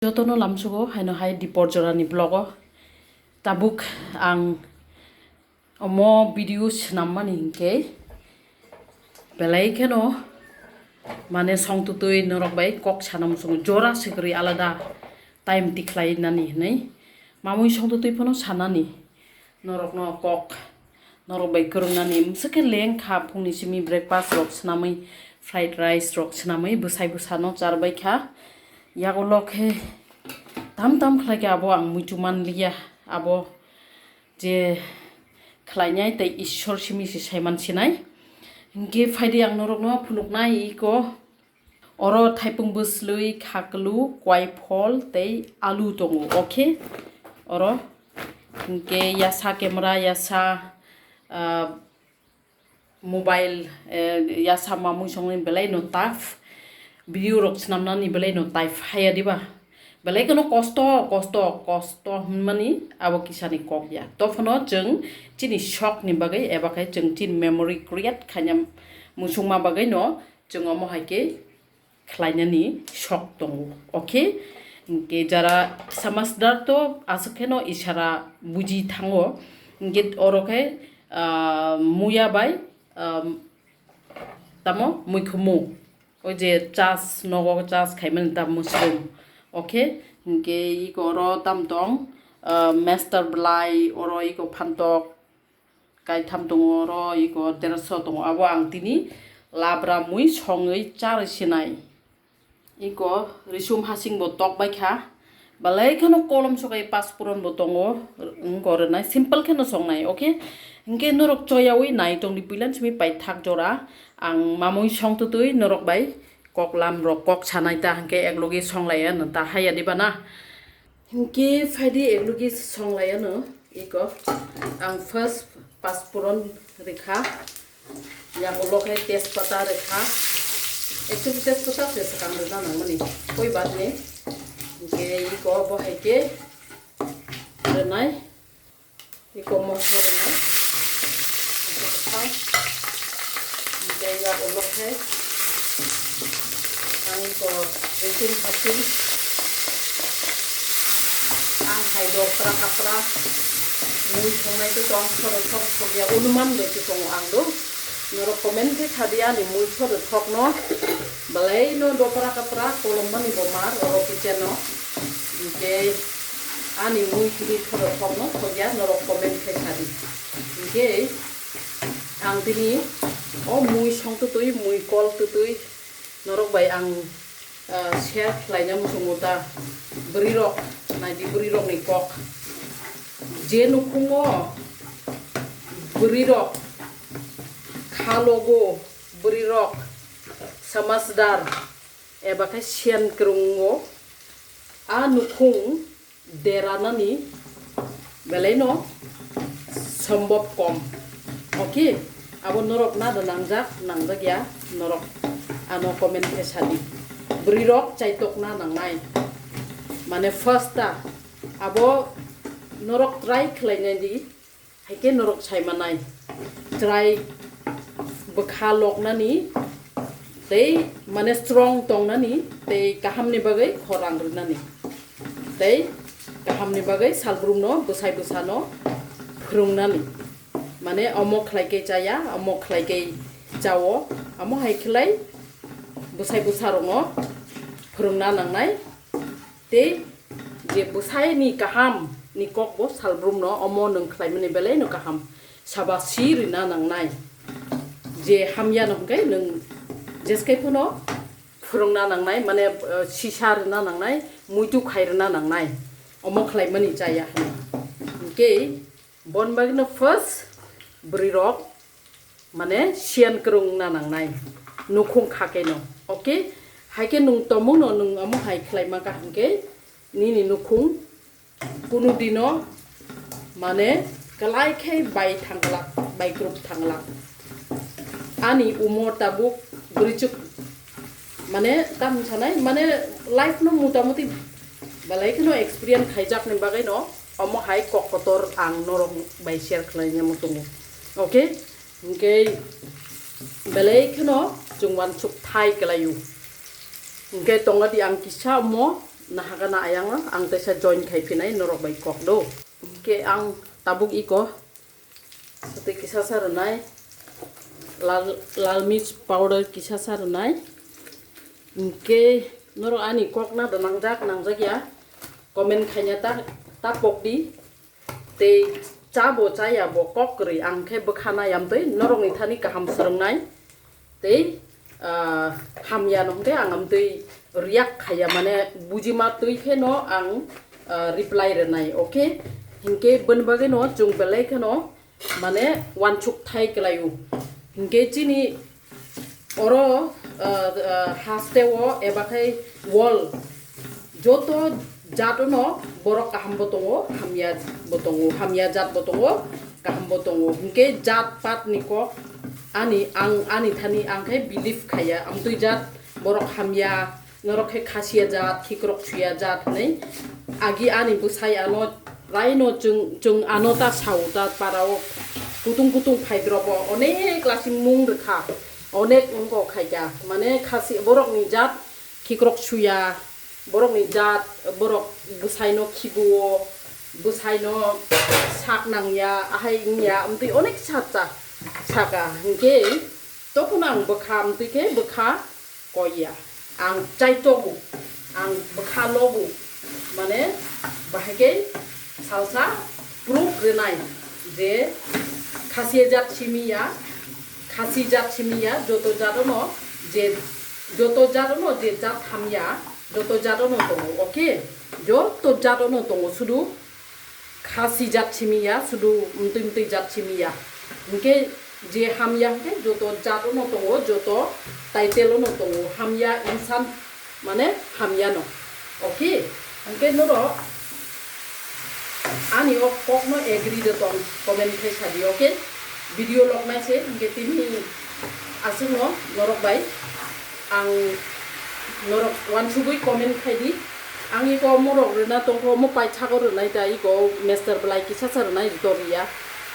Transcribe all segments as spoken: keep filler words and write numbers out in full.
Jotono lamsugo haino hai dipor jorani vlogo. Tabuk ang omo video swnammani hinkhe belai kheno mane songtutwi norok bai kok sana muchungo, jora se kwrwi alada time tikhlai nani hinwi mamui songtutwi phano sanani. Norokno kok, norok bai kwrwngnani, mwswk khe leng kha, phungni simi breakfast rok swnamwi, fried rice rok swnamwi, bwsai bwsano charbai kha. Yagulo khe tam tam khlai khe abo ang muitu man liya, abo je khlainai tei Ishwar simi se saiman sinai. Hinkhe phaidi ang norokno phunuknai iko. Oro thaipung bwslwi, khaklu, kwai phol tei alu tongo, okay? Oro hinkhe yasa camera, yasa, ah, mobile, eh, yasa mamui songni belai no tough, video rok swnamnani belai no tough haya diba? Belai kheno kosto, kosto, kosto hwnmani abo kisani kok ya. Tophano chwng chini shok ni bagwi eba khe chwng chini memory create khaina muchungma bagwi no chwng omo hai khe khlainani shok tongo, okay? Hinkhe jara samajhdar to aswk kheno isara buji thango. Hinkhe oro khe, ah, muya bai, ah, tamo muikhumu, o je chas, nogo chas khaimani ta mushroom, okay? Hinkhe iko oro tam tong, ah, mester belai, oro iko phantok, kaitham tongo, oro iko dersho tongo, abo ang tini labra mui songwi charwi sinai. Iko risum hasing bo tok bai kha, belai kheno kolom sokai paspuron bo tongo, wngko rwnai simple kheno songnai, okay? Hinkhe norok choyawi nai tongdi puilan simi paithak jora ang mamui songtutwi norok bai kok lam rok kok sanai ta hinkhe eklogi songlaiya no ta haya diba na? Hinkhe phaidi eklogi songlaiya no iko. Ang first paspuron rikha, yagulo khe tejpata rikha. Actually tejpata se swkang rwna nangmani, koi bat ni. Hinkhe iko bo hai khe rwnai. Iko mosla rwnai. Iko kwthang. Tei yagulo khe ang iko risum hasing. Ang hai dopra kapra mui songnai khe tong, khoro thok thok ya, onuman bai khe tongo ang do. Norok comment khe sadi ani mui khoro thokno belai no dopra kapra kolom mani bo mar oro kitchen no. Hinkhe ani mui tini khoro thokno thokya norok comment khe sadi. Hinkhe ang tini o mui song tutui, mui kol tutui norok bai ang, ah, share khlaina muchungo ta. Bwrwi rok, naidi bwrwi rokni kok. Je nukhungo bwrwi rok khalogo, bwrwi rok samajhdar eba khe siyan kwrwngo, a nukhung deranani belai no sombop kom. Okay, abo norok nada nangjak, nangjak ya, norok ano comment khe sadi. Bwrwi rok chaitokna nangnai, mane first ta abo norok try khlainai di. Haikhe norok sai manai, chwrai bwkha loknani tei mane strong tongnani tei kahamni bagwi khorang rwnani tei kahamni bagwi salbrumno bwsai bwsano phwrwngnani. Mane omo khlai khe chaya, omo khlai khe chao, omo hai khlai bwsai bwsarokno phwrwngna nangnai. Tei je bwsaini kaham ni kok bo salbrumno omo nwng khlaimani belai no kaham saba si rwna nangnai. Je hamya no hwnkhe nwng jeskai phano phwrwngna nangnai, mane, eh, sisa rwna nangnai, muitu khai rwna nangnai, omo khlaimani chaya hwnwi. Hinkhe bon bagwino first bwrwi rok mane siyan kwrwng na nangnai nukhung kha khe no. Okay, hai khe nwng tongmung no nwng omo hai khlai ma kaham khe nini nukhung kunu dino mane kwlai khe bai thangla, bai kwrwk thangla. Ani umor tabuk bwrwichuk mane tam sanai mane life no mutamuti belai kheno experience khaijak ni bagwi no omo hai kok kotor ang norok bai share khlai nai muchungo. Okay, hinkhe belai kheno chwng uansuk thai kwlai o. Hinkhe tongo di ang kisa omo nahagana ayang ang teisa join khai phinai norok bai kok do. Hwnkhe ang tabuk iko twi kisa sa rwnai, lal, lal mirch powder kisa sa rwnai. Hwnkhe norok ani kok na da nangjak nangjak ya comment khaina ta, ta pok di. Tei cha bo cha ya bo kok kwrwi ang khe bwkha na yam twi norok ni thani kaham swrwngnai. Tei, ah, hamya no hwnkhe ang amtwi react khaiya, mane bujima twi khe no ang, ah, reply rwnai, okay? Hinkhe boni bagwi no chwng belai kheno mane uansuk thai kwlaio. Hinkhe chini oro, ah, ah, haste o eba khai wall joto jat no borok kaham bo tongo, hamya bo tongo, hamya jat bo tongo, kaham bo tongo. Hinkhe jat pat ni kok ani ang ani thani ang khe believe khaiya. Amtwi jat borok hamya, norok khe khasiya jat, khikrok suya jat hinwi agi ani bwsai ano raino chwng, chwng ano ta sao ta para o kutung kutung phai drop o onek lasi mung rwkha, onek wngkok khaikha. Mane khasi borok ni jat khikrok suya, borokni jat, borok bwsaino khibuo, bwsaino sak nangya, ahai wngya, amtwi onek sa cha-, saka. Hinkhe tokhno ang bwkha, amtwi khe bwkha koiya. Ang chaitogo, ang bwkha logo, mane bahai khe salsa proof rwnai je khasiya jat simi ya, khasi jat simi ya, joto jat no je, joto jat no je jat hamya, joto jat no tongo, okay? Joto jat no tongo, sudu khasi jat simi ya, sudu mtwi mtwi jat simi ya. Hinkhe je hamya hinkhe joto jat no tongo, joto title no tongo, hamya insan mane hamya no. Okay, hwnkhe norok ani o kok no agree de tong, comment khai sadi, okay? Video log nai se, hwnkhe tini aswk no norok bai ang norok uansugui comment khai di. Ang iko morok rwna tongkho, omo paithago rwnai ta, iko mester belai kisa sa rwnai to riya.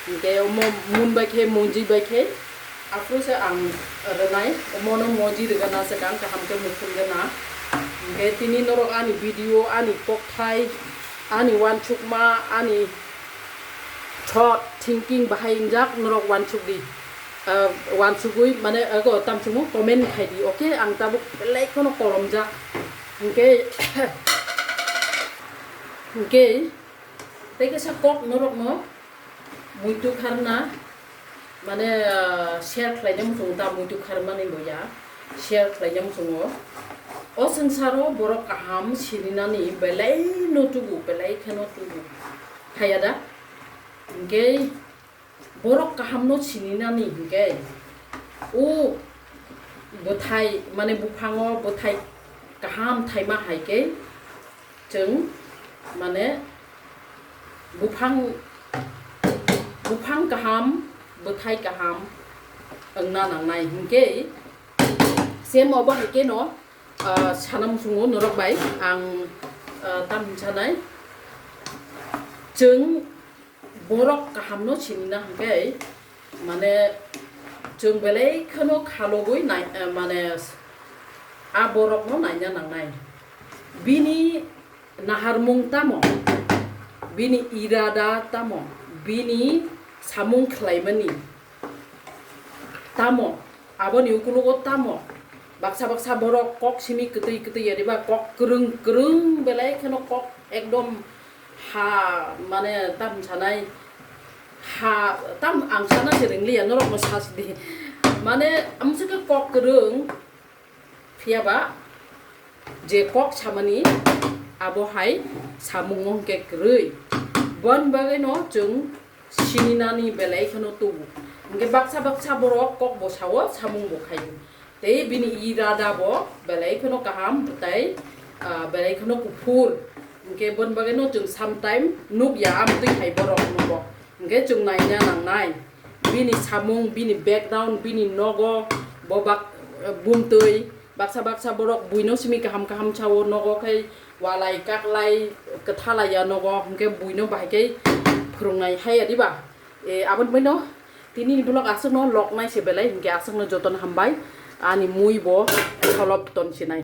Hwnkhe omo mun bai khe, monji bai khe. Aphuru se ang rwnai, omono moji rwgana se kang kaham khe muthungna. Hwnkhe tini norok ani video, ani kokthai, ani uansukma, ani thought, thinking bahai wngjak norok uansuk di. Ah, uansugui mane ago tamchungo comment khai di, okay? Ang tabuk belai kheno kolomjak. Hwnkhe, hwnkhe tei kaisa kok norokno muitu kharna, mane, ah, share khlaina muchungo ta, muitu kharmani bo ya, share khlaina muchungo. O swngsaro borok kaham sininani belai no tubu, belai kheno tubu. Haya da? Hinkhe borok kaham no sininani hinkhe o bwthai, mane buphango bwthai kaham thaima hai khe chwng mane buphang, buphang kaham, bwthai kaham wngna nangnai hinkhe same obo hai kheno, ah, sana muchungo norok bai ang, ah, tamni sanai chwng borok kaham no sinina hinkhe mane chwng belai kheno khalogwi nai, eh, mane a borok no naina nangnai. Bini naharmung tamo, bini irada tamo, bini samung khlaimani tamo, aboni ukologo tamo. Baksa baksa borok kok simi kwtwi kwtwi ya diba, kok kwrwng kwrwng belai kheno kok ekdom ha, mane tam sanai ha, tam ang sana se ringliya, norok no sasi di. Mane amswk kok kwrwng, phiya ba je kok samani abo hai samung wng khe kwrwi. Bon bagwi no chwng sininani belai kheno tubu. Hinkhe baksa baksa borok kok bo sao, samung bo khaio. Tei bini irada bo belai kheno kaham, tei, ah, belai kheno kuphur. Hinkhe bon bagwi no chwng sometime nukya amtwi hai borok no bo. Hinkhe chwng naina nangnai. Bini samung, bini background, bini nogo, bo bak-, bumtwi, baksa baksa borok buino simi kaham kaham sao, nogo khai walai kaklai kwthalaiya nogo, hinkhe buino bahai khe phwrwngnai haiya diba? E, aboni baino tini ni vlog aswkno log nai se belai, hinkhe aswkno jotono hambai, ani mui bo solop ton sinai.